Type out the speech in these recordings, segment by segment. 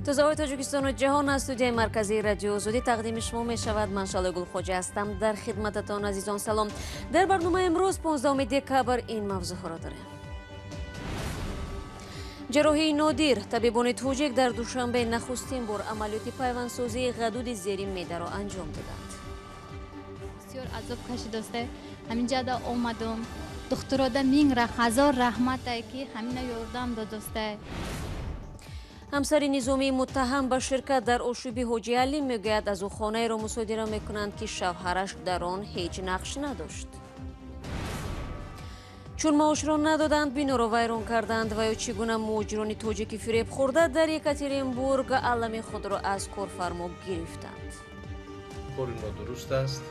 Тозаҳои Тоҷикистону ҷаҳон аз студияи марказии Радио Озодӣ тақдими шумо мешавад. Ман Шалои Гулхоҷа ҳастам, дар хидмататон, азизон. Салом. Дар барномаи имрӯз, 15 декабр, ин мавзӯъҳоро дорем. Ҷарроҳии нодир. Табибони тоҷик дар Душанбе нахустин бор амалиёти пайвандсозии ғадуди зери меъдаро анҷом доданд. Бисёр азоб кашидоста, ҳаминҷада омадум. Духтурода мин ҳазор раҳмате, ки ҳамина ёрдам додоста. Ҳамсари низомии муттаҳам ба ширкат дар ошӯби Ҳоҷи Алӣ мегӯяд, аз ӯ хонаеро мусодира мекунанд, ки шавҳараш дар он ҳеҷ нақш надошт. Чун маошро надоданд, биноро вайрон карданд ва ё чӣ гуна муҳоҷирони тоҷики фиреб хӯрда дар Екатеринбург алами худро аз корфармо гирифтанд. Кори нодуруст аст.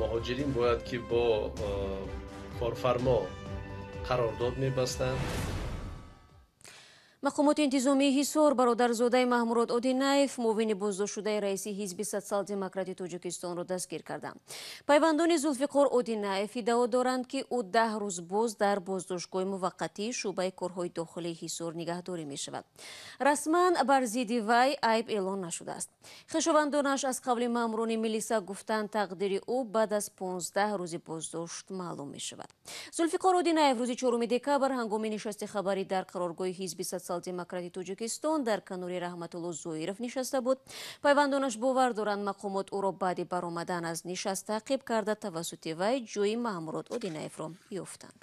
Муҳоҷирин бояд ки бо корфармо қарордод мебастанд. Мақомоти интизомии Ҳисор бародарзодаи Маҳмурод Одинаев, муовини боздоштшудаи раиси ҳизби Социал-демократи Тоҷикистонро дастгир карданд. Пайвандони Зулфиқор Одинаев иддао доранд, ки ӯ 10 рӯз боз дар боздоштгоҳи муваққатии шӯъбаи корҳои дохилии Ҳисор нигаҳдорӣ мешавад. Расман бар зидди вай айб эълон нашудааст. Хешовандонаш аз қавли маъмурони милиса гуфтанд, тақдири ӯ баъд аз 15 рӯзи боздошт маълум мешавад. Зулфиқор Одинаев рӯзи 4 декабр ҳангоми нишасти хабарӣ дар қароргоҳи ҳизби Социал-демократи Тоҷикистон дар канори Раҳматулло Зоиров нишаста буд. Пайвандонаш бовар доранд, мақомот ӯро баъди баромадан аз нишаст таъқиб карда, тавассути вай ҷои Маҳмурод Одинаевро ёфтанд.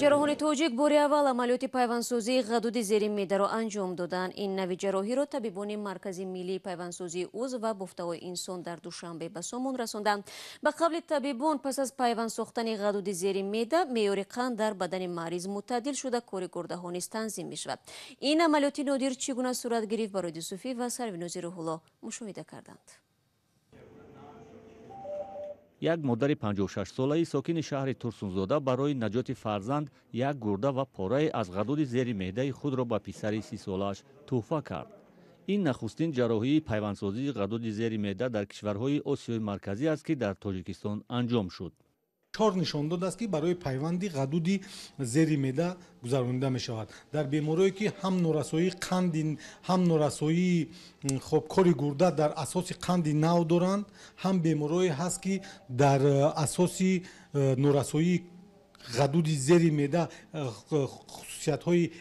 Ҷарроҳони тоҷик бори аввал амалиёти пайвандсозии ғадуди зери меъдаро анҷом доданд. Ин нави ҷарроҳиро табибони Маркази миллии пайвандсозии узв ва бофтаҳои инсон дар Душанбе ба сомон расонданд. Ба қавли табибон, пас аз пайванд сохтани ғадуди зери меъда, меъёри қанд дар бадани мариз мӯътадил шуда, кори гурдаҳо низ танзим мешавад. Ин амалиёти нодир чӣ гуна сурат гирифт, Бароди Юсуфӣ ва Сарвинози Рӯҳулло мушоҳида карданд. Як модари 56-солаи сокини шаҳри Турсунзода барои наҷоти фарзанд як гурда ва порае аз ғадуди зери меъдаи худро ба писари 30-солааш тӯҳфа кард. Ин нахустин ҷарроҳии пайвандсозии ғадуди зери меъда дар кишварҳои Осиёи Марказӣ аст, ки дар Тоҷикистон анҷом шуд. Чор нишондод аст, ки барои пайванди ғадуди зери меъда гузаронида мешавад. Дар беморое, ки ҳам норасоии қанди, ҳам норасоии хоб кори гурда дар асоси қанди нав доранд, ҳам беморое ҳаст, ки дар асоси норасоии ғадуди зери меъда хусусиятҳои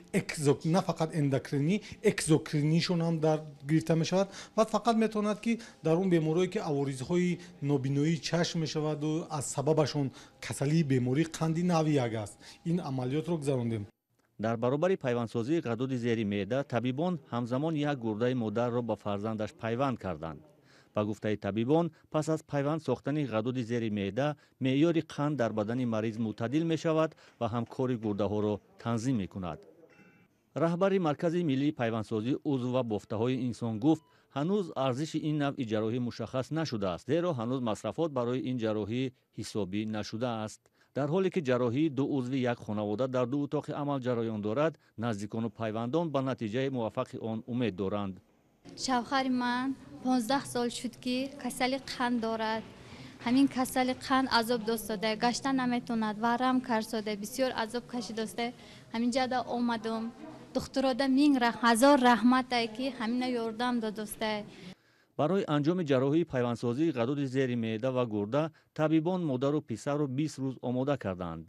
на фақат эндокринӣ, экзокринишон ҳам дар гирифта мешавад ва фақат метавонад, ки дар он беморое, ки аворизҳои нобиноии чашм мешаваду аз сабабашон касалии бемории қанди нави як аст, ин амалиётро гузарондем. Дар баробари пайвандсозии ғадуди зери меъда, табибон ҳамзамон як гурдаи модарро ба фарзандаш пайванд карданд. Ба гуфтаи табибон, пас аз пайванд сохтани ғадуди зери меъда, меъёри қанд дар бадани мариз мӯътадил мешавад ва ҳам кори гурдаҳоро танзим мекунад. Раҳбари Маркази миллии пайвандсозии узв ва бофтаҳои инсон гуфт, ҳанӯз арзиши ин навъи ҷарроҳӣ мушаххас нашудааст, зеро ҳанӯз масрафот барои ин ҷарроҳӣ ҳисобӣ нашудааст. Дар ҳоле ки ҷарроҳии ду узви як хонавода дар ду утоқи амал ҷараён дорад, наздикону пайвандон ба натиҷаи муваффақи он умед доранд. Шавҳари ман 15 сол шуд, ки касали қанд дорад. Ҳамин касали қанд азоб достода, гашта наметавонад, варам карсода, бисёр азоб кашидоста. Ҳаминҷада омадум. Духтурода мин ҳазор раҳмате, ки ҳамина ёрдам додоста. Барои анҷоми ҷарроҳии пайвандсозии ғадуди зери меъда ва гурда, табибон модару писарро 20 рӯз омода карданд.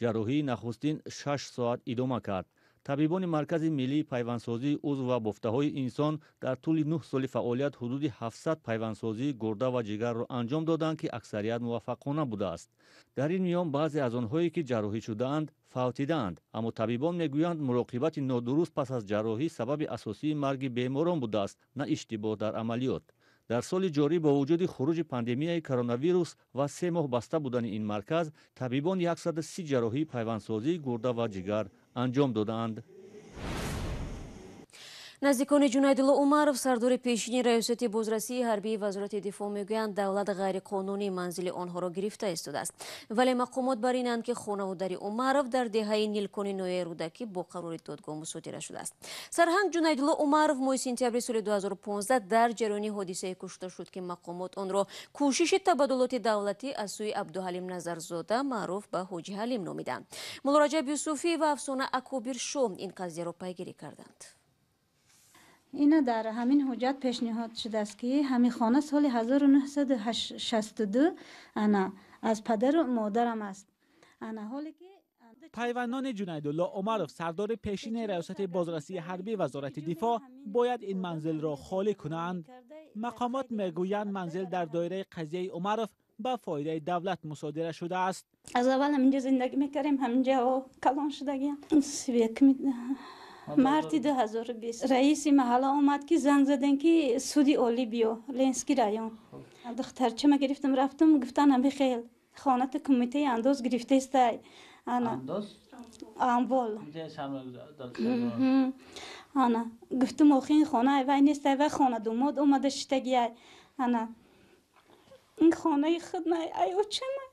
Ҷарроҳии нахустин 6 соат идома кард. Табибони Маркази миллии пайвандсозии узв ва бофтаҳои инсон дар тӯли 9 соли фаъолият ҳудуди 700 пайвандсозии гурда ва ҷигарро анҷом доданд, ки аксарият муваффақона будааст. Дар ин миён баъзе аз онҳое, ки ҷарроҳӣ шудаанд, фавтидаанд, аммо табибон мегӯянд, муроқибати нодуруст пас аз ҷарроҳӣ сабаби асосии марги беморон будааст, на иштибоҳ дар амалиёт. Дар соли ҷорӣ, бо вуҷуди хуруҷи пандемияи коронавирус ва 3 моҳ баста будани ин марказ, табибон 130 ҷарроҳии пайвандсозии гурда ва ҷигар анҷом додаанд. Наздикони Ҷунайдулло Умаров, сардори пешини раёсати бозрасии ҳарбии Вазорати дифоъ, мегӯянд, давлат ғайриқонунӣ манзили онҳоро гирифта истодааст. Вале мақомот бар инанд, ки хонаву дари Умаров дар деҳаи Нилкони ноҳияи Рӯдакӣ бо қарори додгоҳ мусодира шудааст. Сарҳанг Ҷунайдулло Умаров моҳи сентябри соли 2015 дар ҷараёни ҳодисае кушта шуд, ки мақомот онро кӯшиши табаддулоти давлатӣ аз сӯи Абдуҳалим Назарзода, маъруф ба Ҳоҷи Ҳалим, номиданд. Муллораҷаб Юсуфӣ ва Афсона Акобиршо ин қазияро пайгирӣ карданд. Ина дар ҳамин ҳуҷҷат пешниҳод шудааст, ки ҳамин хона соли 1962 ана аз падару модарам аст. Ана ҳоле ки Пайвандони Ҷунайдулло Умаров, сардори пешини раёсати бозрасии ҳарбии Вазорати дифоъ, бояд ин манзилро холӣ кунанд. Мақомот мегӯянд, манзил дар доираи қазияи Умаров ба фоидаи давлат мусодира шудааст. Аз аввал ҳаминҷо зиндагӣ мекардем, ҳаминҷо калон шудагиам. Марти 2020 раиси маҳалла омад, ки занг задем, ки суди олӣ биё, Ленинский район. Духтарчама гирифтам, рафтам, гуфтан, ҳами хел хоната кумитаи андоз гирифтаистай, ана амвол. Ана гуфтам, охи, ин хона вай нестай, вай хона думод омада шиштагиай. Ана ин хонаи худ най, ай очама.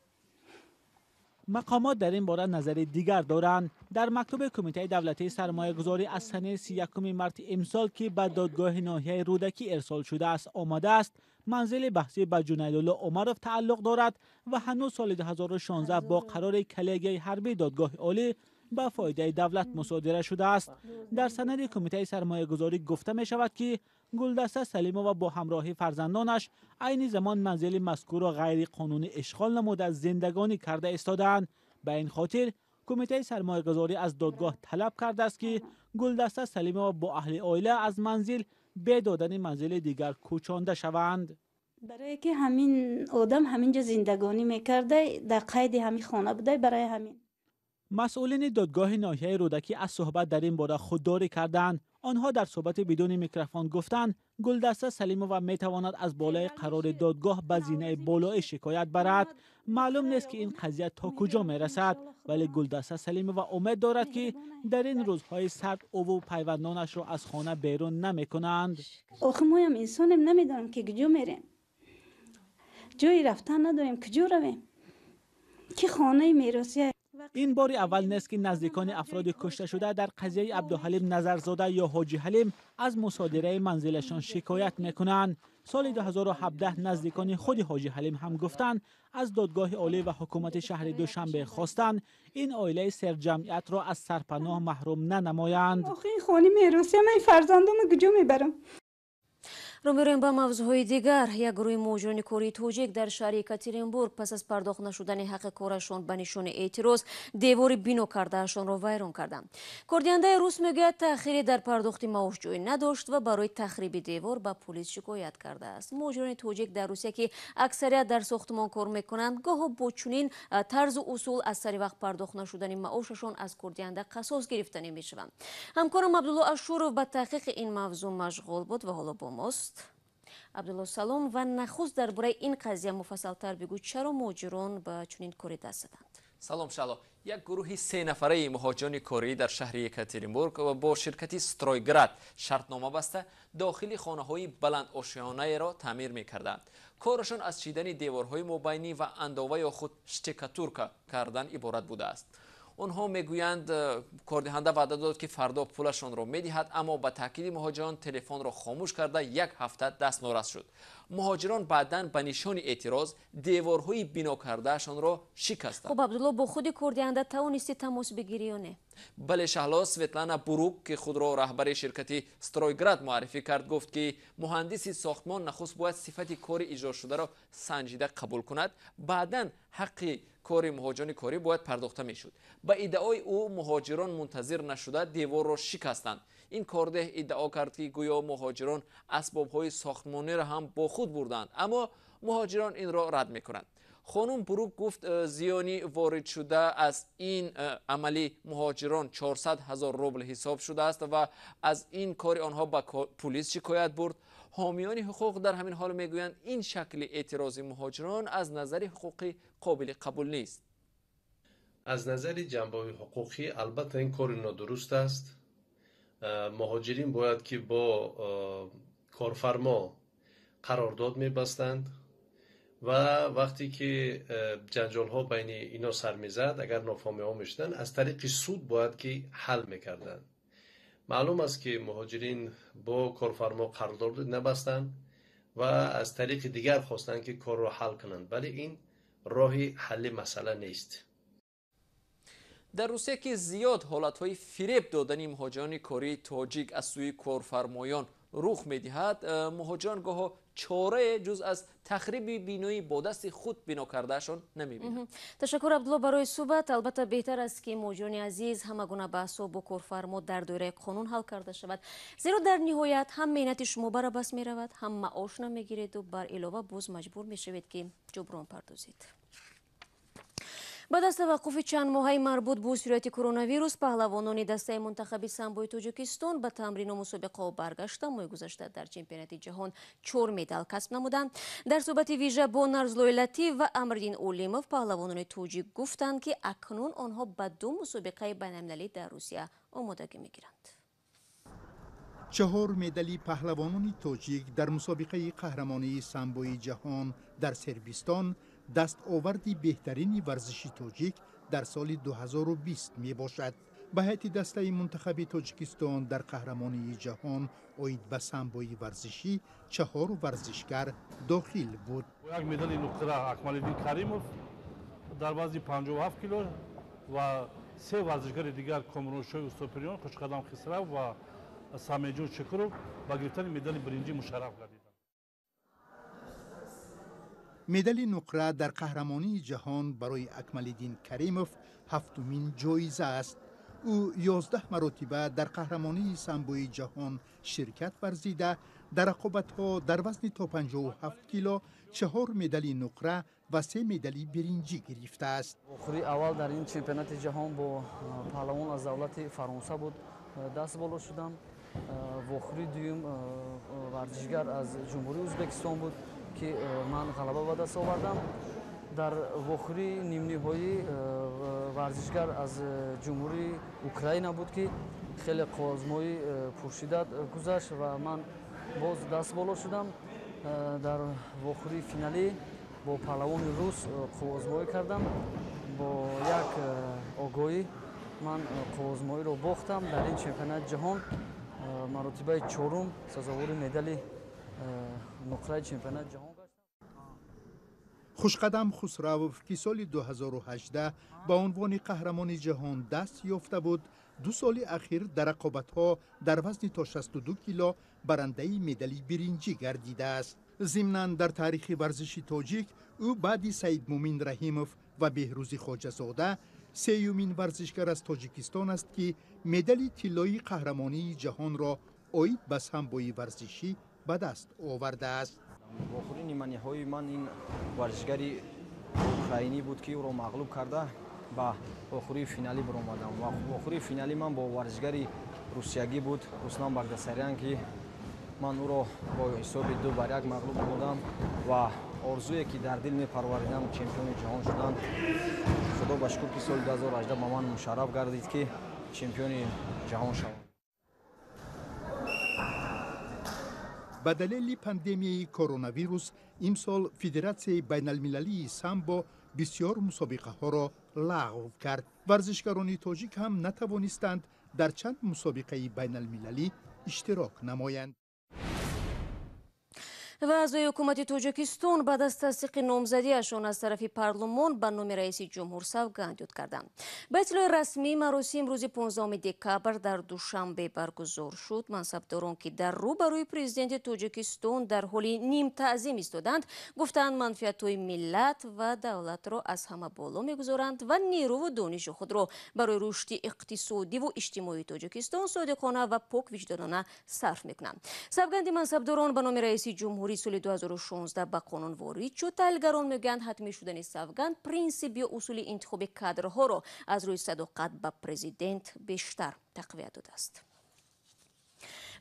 Мақомот дар ин бора назари дигар доранд. Дар мактуби Кумитаи давлатии сармоягузорӣ аз санаи 31 марти имсол, ки ба додгоҳи ноҳияи Рӯдакӣ ирсол шудааст, омадааст, манзили баҳсӣ ба Ҷунайдулло Умаров тааллуқ дорад ва ҳанӯз соли 2016 бо қарори коллегияи ҳарбии додгоҳи олӣ ба фоидаи давлат мусодира шудааст. Дар санади Кумитаи сармоягузорӣ гуфта мешавад, ки Гулдаста Салимова бо ҳамроҳи фарзандонаш айни замон манзили мазкурро ғайриқонунӣ ишғол намуда, зиндагонӣ карда истодаанд. Ба ин хотир Кумитаи сармоягузорӣ аз додгоҳ талаб кардааст, ки Гулдаста Салимова бо аҳли оила аз манзил бе додани манзили дигар кӯчонда шаванд. Барое ки ҳамин одам ҳаминҷо зиндагонӣ мекарда, дар қайди ҳамин хона буда, барои ҳамин. Масъулини додгоҳи ноҳияи Рӯдакӣ аз суҳбат дар ин бора худдорӣ карданд. Онҳо дар суҳбати бидуни микрофон гуфтанд, Гулдаста Салимова метавонад аз болои қарори додгоҳ ба зинаи болоӣ шикоят барад. Маълум нест, ки ин қазия то куҷо мерасад, вале Гулдаста Салимова умед дорад, ки дар ин рӯзҳои сард ӯву пайвандонашро аз хона берун намекунанд. Охи, моям инсонем, намедонам, ки куҷо мерем, ҷои рафтан надорем, куҷо равем, ки хонаи меросия. Ин бори аввал нест, ки наздикони афроди кушташуда дар қазияи Абдуҳалим Назарзода ё Ҳоҷи Ҳалим аз мусодираи манзилашон шикоят мекунанд. Соли 2017 наздикони худи Ҳоҷи Ҳалим ҳам гуфтанд, аз додгоҳи олӣ ва ҳукумати шаҳри Душанбе хостанд, ин оилаи серҷамъиятро аз сарпаноҳ маҳрум нанамоянд. Охи, ин хонаи меросия, ман фарзандомо куҷо мебарам? Рӯ меорем ба мавзӯъҳои дигар. Як гурӯҳи муҳоҷирони кории тоҷик дар шаҳри Екатеринбург пас аз пардохт нашудани ҳаққи корашон ба нишони эътироз девори бино кардаашонро вайрон карданд. Кордиҳандаи рус мегӯяд, таъхире дар пардохти маош ҷой надошт ва барои тахриби девор ба полис шикоят кардааст. Муҳоҷирони тоҷик дар Русия, ки аксарият дар сохтмон кор мекунанд, гоҳо бо чунин тарзу усул аз сари вақт пардохт нашудани маошашон аз кордиҳанда қасос гирифта мешаванд. Ҳамкорам Абдулло Ашуров ба таҳқиқи ин мавзӯъ машғул буд ва ҳоло бо мост. Абдулло, салом, ва нахуст дар бораи ин қазия муфассалтар бигӯ. Чаро муҳоҷирон ба чунин коре даст заданд? Салом, Шаҳло. Як гурӯҳи сенафараи муҳоҷирони корӣ дар шаҳри Екатеринбург бо ширкати Стройград шартнома баста, дохили хонаҳои баландошёнаеро таъмир мекарданд. Корашон аз чидани деворҳои мобайнӣ ва андова ё худ штукатурка кардан иборат будааст. Онҳо мегӯянд, кордиҳанда ваъда дод, ки фардо пулашонро медиҳад, аммо ба таъкиди муҳоҷирон телефонро хомӯш карда, як ҳафта дастнорас шуд. Муҳоҷирон баъдан ба нишони эътироз деворҳои бино кардаашонро шикастанд. Хуб, Абдулло, бо худи кордиҳанда тавонистӣ тамос бигирӣ ё не? Бале, Шаҳло. Светлана Бурук, ки худро раҳбари ширкати Стройград муаррифӣ кард, гуфт, ки муҳандиси сохтмон нахуст бояд сифати кори иҷрошударо санҷида қабул кунад, баъдан ҳаққи кори муҳоҷирони корӣ бояд пардохта мешуд. Ба иддаои ӯ, муҳоҷирон мунтазир нашуда деворро шикастанд. Ин кордеҳ иддао кард, ки гӯё муҳоҷирон асбобҳои сохтмониро ҳам бо худ бурданд, аммо муҳоҷирон инро рад мекунанд. Хонум Бурук гуфт, зиёни воридшуда аз ин амали муҳоҷирон 400 ҳазор рубл ҳисоб шудааст ва аз ин кори онҳо ба пулис шикоят бурд. Ҳомиёни ҳуқуқ дар ҳамин ҳол мегӯянд, ин шакли эътирози муҳоҷирон аз назари ҳуқуқӣ қобили қабул нест. Аз назари ҷанбаҳои ҳуқуқӣ, албатта, ин кори нодуруст аст. Муҳоҷирин бояд ки бо корфармо қарордод мебастанд ва вақте ки ҷанҷолҳо байни ино сар мезад, агар нофаҳмиҳо мешуданд, аз тариқи суд бояд ки ҳал мекарданд. Маълум аст ки муҳоҷирин бо корфармо қарордод набастанд ва аз тариқи дигар хостанд ки корро ҳал кунанд, вале ин роҳи ҳалли масъала нест. Дар Русия ки зиёд ҳолатҳои фиреб додани муҳоҷирони кории тоҷик аз сӯи корфармоён рух медиҳад, муҳоҷирон гоҳо чорае ҷуз аз тахриби бинои бо дасти худ бино кардаашон намебинанд. Ташаккур, Абдулло, барои суҳбат. Албатта, беҳтар аст ки муҳоҷирони азиз ҳама гуна баҳсҳо бо корфармо дар доираи қонун ҳал карда шавад, зеро дар ниҳоят ҳам меҳнати шумо бар абас меравад, ҳам маош намегиреду бар илова боз маҷбур мешавед ки ҷуброн пардозед. Баъд аз таваққуфи чанд моҳаи марбут бо сирояти коронавирус, паҳлавонони дастаи мунтахаби самбои Тоҷикистон ба тамрину мусобиқаҳо баргашта, моҳи гузашта дар чемпионати ҷаҳон 4 медал касб намуданд. Дар суҳбати вижа бо Нарзуллои Латиф ва Амриддин Олимов паҳлавонони тоҷик гуфтанд, ки акнун онҳо ба 2 мусобиқаи байналмилалӣ дар Русия омодагӣ мегиранд. 4 медали паҳлавонони тоҷик дар мусобиқаи қаҳрамонии самбои ҷаҳон дар Сербистон дастоварди беҳтарини варзиши тоҷик дар соли 2020 мебошад. Ба ҳайати дастаи мунтахаби Тоҷикистон дар қаҳрамонии ҷаҳон оид ба самбои варзишӣ 4 варзишгар дохил буд. Як медали нуқра Акмалиддин Каримов дар вазни 57 кило ва 3 варзишгари дигар Комроншоҳи Устопириён, Хушқадам Хисрав ва Самеҷон Шукуров ба гирифтани медали биринҷӣ мушарраф гардиданд. Медали нуқра дар қаҳрамонии ҷаҳон барои Акмалиддин Каримов 7-умин ҷоиза аст. Ӯ 11 маротиба дар қаҳрамонии самбои ҷаҳон ширкат варзида, дар рақобатҳо дар вазни то 57 кило 4 медали нуқра ва 3 медали биринҷӣ гирифтааст. Вохӯрии аввал дар ин чемпионати ҷаҳон бо паҳлавон аз давлати Фаронса буд, даст боло шудам. Вохӯрии дуюм варзишгар аз Ҷумҳурии Ӯзбекистон буд ки ман ғалаба ба даст овардам. Дар вохӯрии нимниҳоӣ варзишгар аз Ҷумҳурии Украина буд ки хеле қоозмоӣ пуршиддат гузашт ва ман боз даст боло шудам. Дар вохӯрии финалӣ бо паҳлавони рус қуввозмоӣ кардам. Бо як огоҳӣ ман қуввозмоиро бохтам. Дар ин чемпионати ҷаҳон маротибаи 4-ум сазовори медали нуқраи чемпионати ҷаҳон гаштам. Хушқадам Хусравов ки соли 2018 ба унвони қаҳрамони ҷаҳон даст ёфта буд, 2 соли ахир дар рақобатҳо дар вазни то 62 кило барандаи медали биринҷӣ гардидааст. Зимнан дар таърихи варзиши тоҷик ӯ баъди Саидмумин Раҳимов ва Беҳрӯзи Хоҷазода 3-юмин варзишгар аз Тоҷикистон аст ки медали тиллоии қаҳрамонии ҷаҳонро оид ба самбои варзишӣ ба даст овардааст. Вохӯрии ниманиҳои ман ин варзишгари украинӣ буд ки ӯро мағлуб карда ба вохӯрии финалӣ баромадам. Вохӯрии финалӣ ман бо варзишгари русиягӣ буд, Руслан Багдасарян, ки ман ӯро бо ҳисоби 2-1 мағлуб намудам ва орзуе ки дар дил мепарваридам чемпиони ҷаҳон шудан, худо ба шукр ки соли 2018 ба ман мушарраф гардид ки чемпиони ҷаҳон шавам. Ба далели пандемияи коронавирус имсол Федератсияи байналмилалии самбо бисёр мусобиқаҳоро лағв кард. Варзишгарони тоҷик ҳам натавонистанд дар чанд мусобиқаи байналмилалӣ иштирок намоянд. Ва аъзои ҳукумати Тоҷикистон баъд аз тасдиқи номзадиашон аз тарафи парлумон ба номи раиси ҷумҳур савганд ёд карданд. Ба иттилои расмӣ, маросим рӯзи 15 декабр дар Душанбе баргузор шуд. Мансабдорон, ки дар рӯбарӯи президенти Тоҷикистон дар ҳоли нимтаъзим истоданд, гуфтанд манфиатҳои миллат ва давлатро аз ҳама боло мегузоранд ва нерӯву дониши худро барои рушди иқтисодиву иҷтимоии Тоҷикистон содиқона ва поквиҷдонона сарф мекунанд. Савганди мансабдорон ба номи раиси ҷумҳур соли 2016 ба қонун ворид шуд. Таҳлилгарон мегӯянд ҳатмӣ шудани савганд принсип ё усули интихоби кадрҳоро аз рӯи садоқат ба президент бештар тақвият додааст.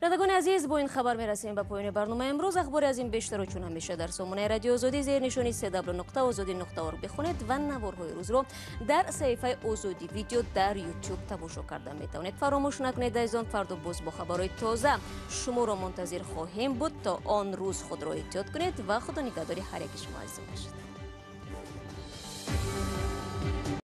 Бинандагони азиз, бо ин хабар мерасем ба поёни барномаи имрӯз. Ахбори аз ин бештарро чун ҳамеша дар сомонаи Радиои Озодӣ зери нишони cw.ozodi.org бихонед ва наворҳои рӯзро дар саҳифаи Озодӣ Видео дар Ютуб тамошо карда метавонед. Фаромӯш накунед, азизон, фардо боз бо хабарҳои тоза шуморо мунтазир хоҳем буд. То он рӯз худро эҳтиёт кунед ва худо нигаҳдори ҳар яки шумо азизон бошад.